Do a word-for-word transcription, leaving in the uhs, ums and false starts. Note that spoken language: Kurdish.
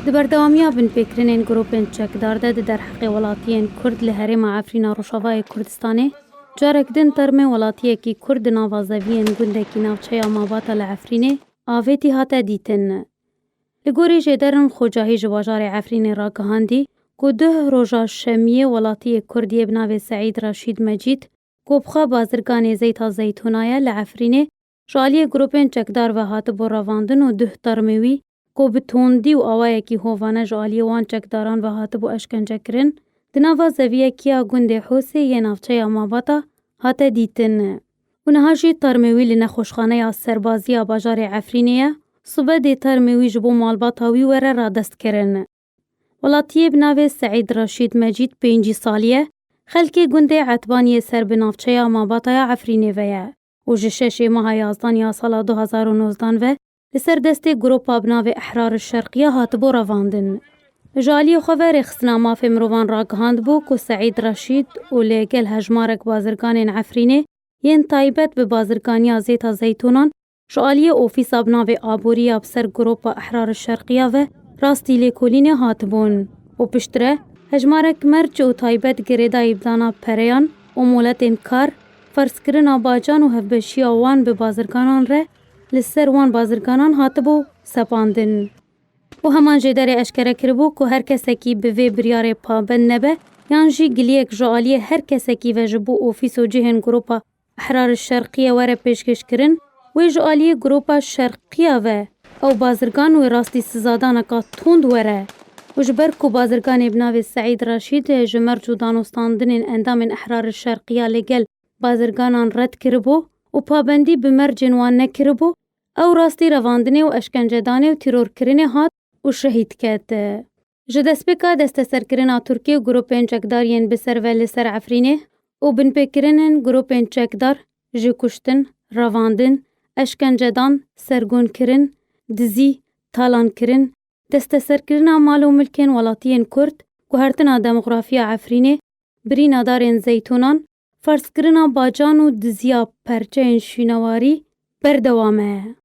Di berdewamiya binpêkirinên grûpên çekdar de di derheqê welatiyên Kurd li herêma Efrîna Rojavayê Kurdistanê, carek din termê welatiyekî Kurd di nava zeviyên gundekî navçeya Mabata li Efrînê avêtî hate dîtin. Li gorî jêderin Xocahî ji bajarê Efrînê ragihandî ku duh roja şemiyê welatiyê Kurd yê bi navê Seîd Reşîd Mecîd, ku bi xwe bazirganê zeyta zeytûna ye, li Efrînê ji aliyê grûpên çekdar ve hatibû revandin û duh termê wî, ku bi tundî û awayekî hovane ji aliyê wan çekdaran ve hatibû eşkencekirin, di nava zeviyekiya gundê Hosê yê navçeya Mabata hate dîtin. Û niha jî termê wî li nexweşxaneya serbazî ya bajarê Efrînê ye, sibe dê termê wî ji bo malbata wî were radestkirin. Welatiyê bi navê Seîd Reşîd Mecîd pêncî salî ye, xelkê gundê Etbaniyê ser bi navçeya Mabata ya Efrînê ve ye û ji şeşê meha yazdan ya sala du hazar û nozdan ve li ser destê grûpa bi navê Ehrar Şerqiya hatibû revandin. Ji aliyê xwe ve rêxistina mafê mirovan ragihandibû ku Seîd Reşîd û lê gel hejmarek bazirganên Efrînê yên taybet bi bazirganiya zêta zeytûnan ji aliyê ofîsa bi navê Aborî ya bi ser grûpa Ehrar Şerqiya ve rastî lêkolînê hatibûn û piştre hejmarek merc û taybet girêdayî bi dana pereyan û moletên kar, ferzkirina bacan û hevbeşiya wan bi bazirganan re li ser wan bazirganan hatibû sepandin. Û heman jêderê eşkere kiribû ku her kesekî bi vê biryarê pabend nebe yan jî giliyek ji aliyê her kesekî ve ji bo ofîs û cihên grûpa Ehrar Şerqiye were pêşkêşkirin, wê ji aliyê grûpa Şerqiya ve ew bazirgan wê rastî sizadaneka tund were. Û ji ber ku bazirganê bi navê Seîd Reşîd ji merc û danûstandinên endamên Ehrar Şerqiya li gel bazirganan red kiribû û pabendî bi mercên wan nekiribû, ew rastî revandinê û eşkencedanê û tîrorkirinê hat û şehîd ket. Ji destpêka desteserkirina Tirkiyê û grûpên çekdar yên bi ser ve li ser Efrînê û binpêkirinên grûpên çekdar ji kuştin, revandin, eşkencedan, sergûnkirin, dizî, talankirin, desteserkirina mal û milkên welatiyên Kurd, guhertina demografiya Efrînê, birîna darên zeytûnan, ferzkirina bacan û diziya perçeyên şûnewarî berdewam e.